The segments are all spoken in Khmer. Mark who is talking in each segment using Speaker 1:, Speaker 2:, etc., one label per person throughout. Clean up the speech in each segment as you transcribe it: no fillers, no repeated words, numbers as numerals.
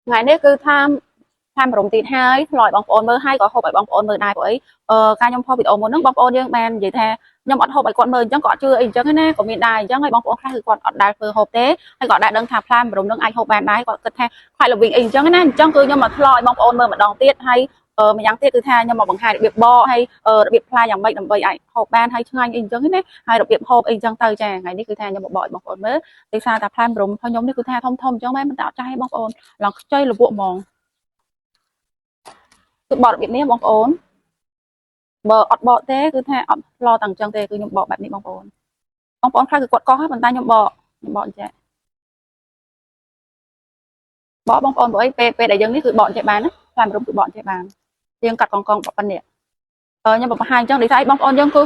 Speaker 1: ថ្ងៃនេះគឺថាតាមរំទៀតហើយឆ្លើយបងប្អូនមើលហើយក៏ហូបឲ្យបងប្អូនមើលដែរព្រោះអីការខ្ញុំផុសវីដេអូមុនហ្នឹងបងប្អូនយើងបាននិយាយថាខ្ញុំអត់ហូបឲ្យគាត់មើលអញ្ចឹងក៏អត់ជឿអីអញ្ចឹងណាក៏មានដែរអញ្ចឹងហើយបងប្អូនខ្លះគឺគាត់អត់ដែលធ្វើហូបទេហើយក៏អត់ដែលដឹងថាផ្លែម្រុំនឹងអាចហូបបានដែរគាត់គិតថាខ្លាចល្វីងអីអញ្ចឹងណាអញ្ចឹងគឺខ្ញុំមកឆ្លើយបងប្អូនមើលម្ដងទៀតហើយម្យ៉ាងទៀតគឺថាខ្ញុំមកបង្ហាញរបៀបបកហើយរបៀបផ្លែយ៉ាងម៉េចដើម្បីអាចហូបបានហើយឆ្ងាញ់អីអញ្ចឹងណាហើយរបៀបហូបអីអញ្ចឹងទៅចាថ្ងៃនេះគឺថាខ្ញុំមកបកឲ្យបងប្អូនមើលដោយសារតែផ្លែម្រុំរបស់ខ្ញុំនេះគឺថាធំធំអញ្ចឹងមែនមិនតែអត់ចាស់ទេបងប្អូនឡើងខ្ចីលវក់ហ្មងគឺបករបៀបនេះបងប្អូនបើអត់បកទេគឺថាអត់ឡតាំងអញ្ចឹងទេគឺខ្ញុំបកបែបនេះបងប្អូនបងប្អូនខ្លះគឺគាត់កោះប៉ុន្តែខ្ញុំបកខ្ញុំបកអញ្ចឹងបកបងប្អូនព្រោះអីពេលដែលយើងនេះគឺបកអញ្ចឹងបានណាផ្លែម្រុំគឺបកអញ្ចឹងបានយើងកាត់កងកងប៉ុណ្ណេះខ្ញុំបង្ហាញអញ្ចឹងដោយសារបងប្អូនយើងគឺ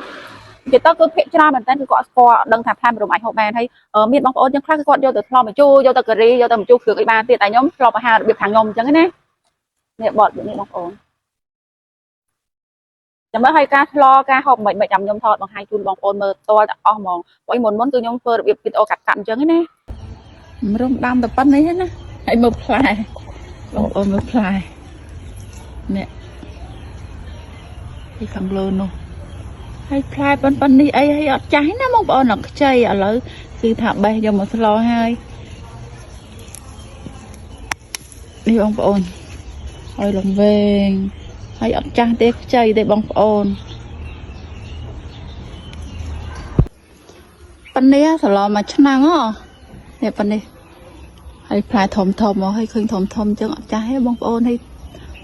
Speaker 1: និយាយទៅគឺភាកច្រើនមែនតើគឺគាត់ស្គាល់ដឹងថាផ្លែម្រុំអាចហូបបានហើយមានបងប្អូនយើងខ្លះគឺគាត់យកទៅថ្លម្ជូរយកទៅការីយកទៅម្ជូរគ្រឿងអីបានទៀតតែខ្ញុំធ្លាប់អាហាររបៀបខាងខ្ញុំអញ្ចឹងណានេះបករបៀបនេះបងប្អូនចាំមើលឲ្យការឆ្លការហូបមិនមិនចាំខ្ញុំថតបង្ហាញជូនបងប្អូនមើលតតែអស់ហ្មងព្រោះមុនមុនគឺខ្ញុំធ្វើរបៀបវីដេអូកាត់កាត់អញ្ចឹងណា
Speaker 2: ម្រុំដាំតែប៉ុណ្្នេះណាហើយមើលផ្លែបងប្អូនមើលផ្លែនេះពីខាងលើនោះហើយផ្លែប៉ុណ្្នេះអីហើយអត់ចាស់ណាបងប្អូនអត់ខ្ចីឥឡូវគឺថាបេះយកមកស្លហើយនេះបងប្អូនហើយលងវែងហើយអត់ចាស់ទេខ្ចីទេបងប្អូនប៉ុណ្នេះស្លមួយឆ្នាំហ៎នេះប៉ុណ្នេះហើយផ្លែធំធំមកហើយឃើញធំធំអញ្ចឹងអត់ចាស់ទេបងប្អូនហើយ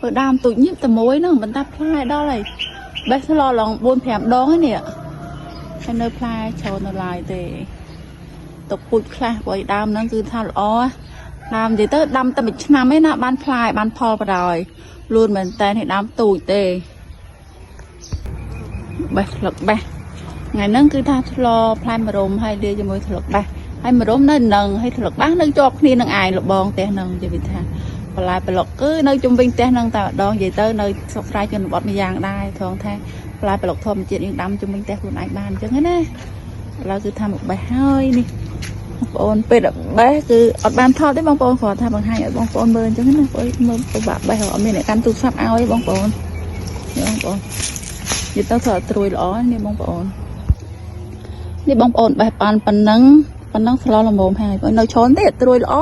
Speaker 2: បើដើមទូចញៀបតែមួយហ្នឹងប៉ុន្តែផ្លែដល់ហើយបេះស្លឡង4 5ដងហើយនេះហើយនៅផ្លែច្រើននៅឡើយទេទុកពូជខ្លះព្រោះឯដើមហ្នឹងគឺថាល្អដើមនិយាយទៅដាំតែមួយឆ្នាំឯណាបានផ្លែបានផលបណ្ដោយលួនមែនតើនេះដើមទូចទេបេះស្លឹកបេះថ្ងៃហ្នឹងគឺថាឆ្លផ្លែម្រុំហើយលាយជាមួយស្លឹកបេះហើយម្រុំនៅនឹងហើយស្លឹកបាសនៅជាប់គ្នានឹងឯងលបងផ្ទះនឹងនិយាយថាបន្លែប្លុកគឺនៅជុំវិញផ្ទះនឹងតែម្ដងនិយាយទៅនៅស្រុកស្រែជនបទមួយយ៉ាងដែរត្រង់ថាបន្លែប្លុកធម្មជាតិយើងដាំជុំវិញផ្ទះខ្លួនឯងបានអញ្ចឹងណាឥឡូវគឺថាមកបេះហើយនេះបងប្អូនពេលបេះគឺអត់បានថតទេបងប្អូនគ្រាន់ថាបង្ហាញឲ្យបងប្អូនមើលអញ្ចឹងណាព្រោះមើលពិបាកបេះអត់មានអ្នកកាន់ទូរស័ព្ទឲ្យបងប្អូននេះបងប្អូននិយាយទៅត្រូវត្រួយល្អនេះបងប្អូននេះបងប្អូនបេះបានប៉ុណ្ណឹងប៉ុណ្ណឹងស្លល្មមហើយព្រោះនៅច្រើនទេត្រួយល្អ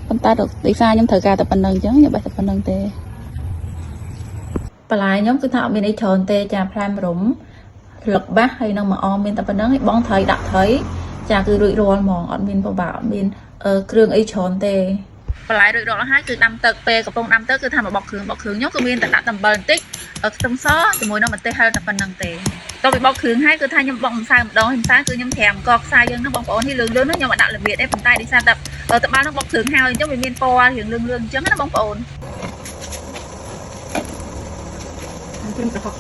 Speaker 2: ប៉ុន្តែដោយសារខ្ញុំត្រូវការតែប៉ុណ្្នឹងអញ្ចឹងខ្ញុំបេះតែប៉ុណ្្នឹងទេបន្លែខ្ញុំគឺថាអត់មានអីច្រើនទេចាផ្លែម្រុំស្លឹកបាសហើយនឹងមួយអមមានតែប៉ុណ្្នឹងហើយបងត្រីដាក់ត្រីចាគឺរួចរាល់ហ្មងអត់មានពិបាកអត់មានគ្រឿងអីច្រើនទេបន្លែរួចរាល់ហើយគឺដាំទឹកពេលកំពុងដាំទឹកគឺថាមកបកគ្រឿងបកគ្រឿងខ្ញុំគឺមានតែដាក់អំបិលបន្តិចខ្ទឹមសជាមួយនឹងម្ទេសហិលតែប៉ុណ្្នឹងទេតទៅពីបកគ្រឿងហើយគឺថាខ្ញុំបកម្សៅម្ដងហើយម្សៅគឺខ្ញុំត្រាំកខ្សែយើងហ្នឹងបងប្អូននេះលឿងលឿងហ្នឹងខ្ញុំអត់ដាក់ល្មៀតទេប៉ុន្តែដោយសារតែតបាល់ហ្នឹងបកគ្រឿងហើយអញ្ចឹងវាមានពណ៌រៀងលឿងលឿងអញ្ចឹងណាបងប្អូនគ្រឿងប្រហុក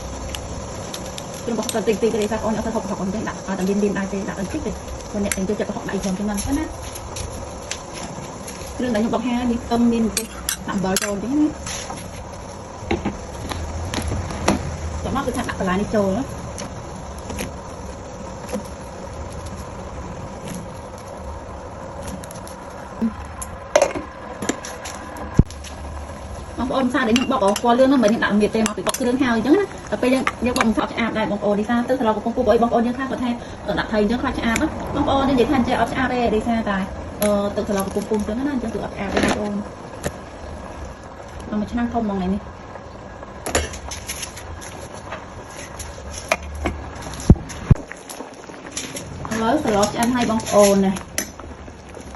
Speaker 2: គ្រឿងប្រហុកតែតិចតិចទេបងប្អូនអត់ទៅហូបប្រហុកអញ្ចឹងដាក់អត់តែមានដែរទេដាក់បន្តិចទេព្រោះអ្នកទាំងចូលចិត្តប្រហុកដាក់ច្រើនជាងហ្នឹងណាគ្រឿងដែលខ្ញុំបកហើយមានខ្ទឹមមានម្ទេសដាក់អំបិលចូលអញ្ចឹងណាតមកគឺថាដាក់បន្លែនេះចូលបងប្អូនសារដែលខ្ញុំបកពណ៌លឿងហ្នឹងមិនខ្ញុំដាក់មៀតទេមកពីបកគ្រឿងហើយអញ្ចឹងណាដល់ពេលយើងយើងបកម្សៅឆ្អាបដែរបងប្អូនឌីសាទៅស្លកំពុងពុកអីបងប្អូនយើងខ្លះគាត់ថាដាក់ថៃអញ្ចឹងខ្លះឆ្អាបបងប្អូននិយាយថាអញ្ចឹងអត់ឆ្អាបទេឌីសាតែទឹកស្លកំពុងពុះអញ្ចឹងណាអញ្ចឹងគឺអត់ឆ្អាបទេបងប្អូនមួយឆ្នាំធំហ្មងថ្ងៃនេះឥឡូវស្លឆ្អិនឲ្យបងប្អូនណា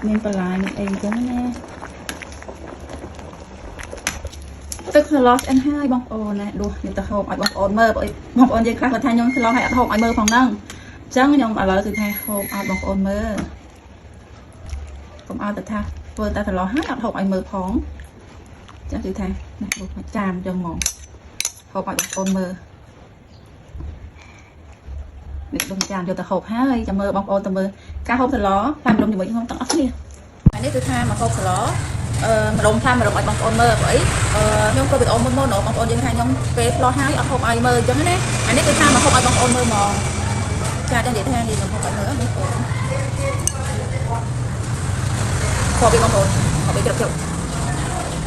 Speaker 2: មានបន្លែមានអីអញ្ចឹងណាទឹកស្លឆ្អិនហើយបងប្អូនណាដួសខ្ញុំទៅហូបឲ្យបងប្អូនមើលបងប្អូនយើងខ្លះគាត់ថាខ្ញុំស្លឲ្យអត់ហូបឲ្យមើលផងហ្នឹងអញ្ចឹងខ្ញុំឥឡូវគឺថាហូបឲ្យបងប្អូនមើលកុំឲ្យតែថាធ្វើតែស្លហើយអត់ហូបឲ្យមើលផងអញ្ចឹងគឺថាណាដួសមួយចានអញ្ចឹងហ្មងហូបឲ្យបងប្អូនមើលនេះដុំចានយកទៅហូបហើយចាំមើលបងប្អូនទៅមើលការហូបស្លផ្លែម្រុំជាមួយខ្ញុំទាំងអស់គ្នាហើយនេះគឺថាមកហូបស្លម្រុំផ្លែម្រុំឲ្យបងប្អូនមើលព្រោះអីខ្ញុំធ្វើវីដេអូមុនមុនបងប្អូនយើងថាខ្ញុំពេលផ្លោះហើយអត់ហូបឲ្យមើលអញ្ចឹងណាអានេះគឺថាមកហូបឲ្យបងប្អូនមើលហ្មងចាចង់និយាយថានេះខ្ញុំហូបឲ្យមើលបងប្អូនខកពីបងប្អូនខកពីជ្រុកជ្រុក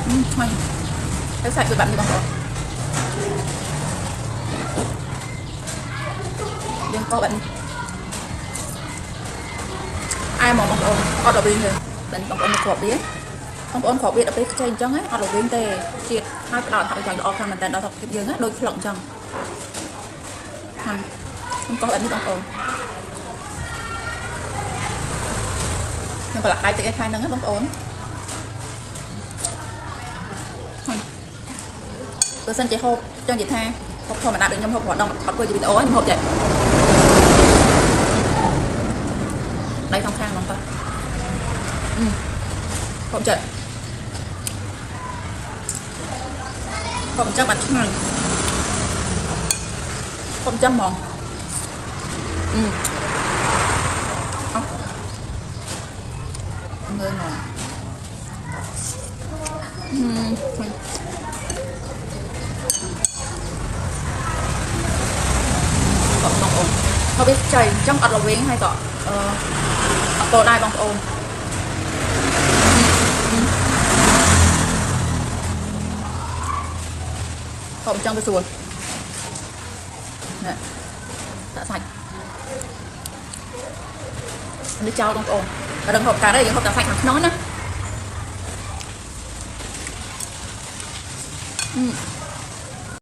Speaker 1: ឆ្ងាញ់ហើយសាច់វាបែបនេះបងប្អូនយើងកោបែបនេះអែហ្មងបងប្អូនអត់ដល់វិញទេបងប្អូនមកគ្រាប់វាបងប្អូនគ្រាប់វាដល់ពេលខ្ចីអញ្ចឹងអត់ដល់វិញទេជាតិហើយផ្ដល់អត្ថប្រយោជន៍ល្អខ្លាំងមែនតើដល់សុខភាពយើងដូចផ្លុកអញ្ចឹងហ្នឹងខ្ញុំកោបែបនេះបងប្អូនខ្ញុំប្រឡាក់ដៃតិចឲ្យខាងហ្នឹងបងប្អូនបើសិនជាហូបចង់និយាយថាហូបធម្មតាដូចខ្ញុំហូបរាល់ដងអត់ធ្វើជាវីដេអូខ្ញុំហូបចេះដៃខាងខាងហ្មងតោះហូបចេះហូបអញ្ចឹងបាត់ឆ្ងាញ់ហូបអញ្ចឹងហ្មងអោះមើលហ្មងបងប្អូនហើយវាខ្ចីអញ្ចឹងអត់ល្វែងហើយក៏អឺអត់ពោដែរបងប្អូនហូបអញ្ចឹងទៅស្រួលនេះដាក់សាច់នេះចោលបងប្អូនតែដឹងហូបកើតទេយើងហូបតែសាច់ខាងក្នុងណា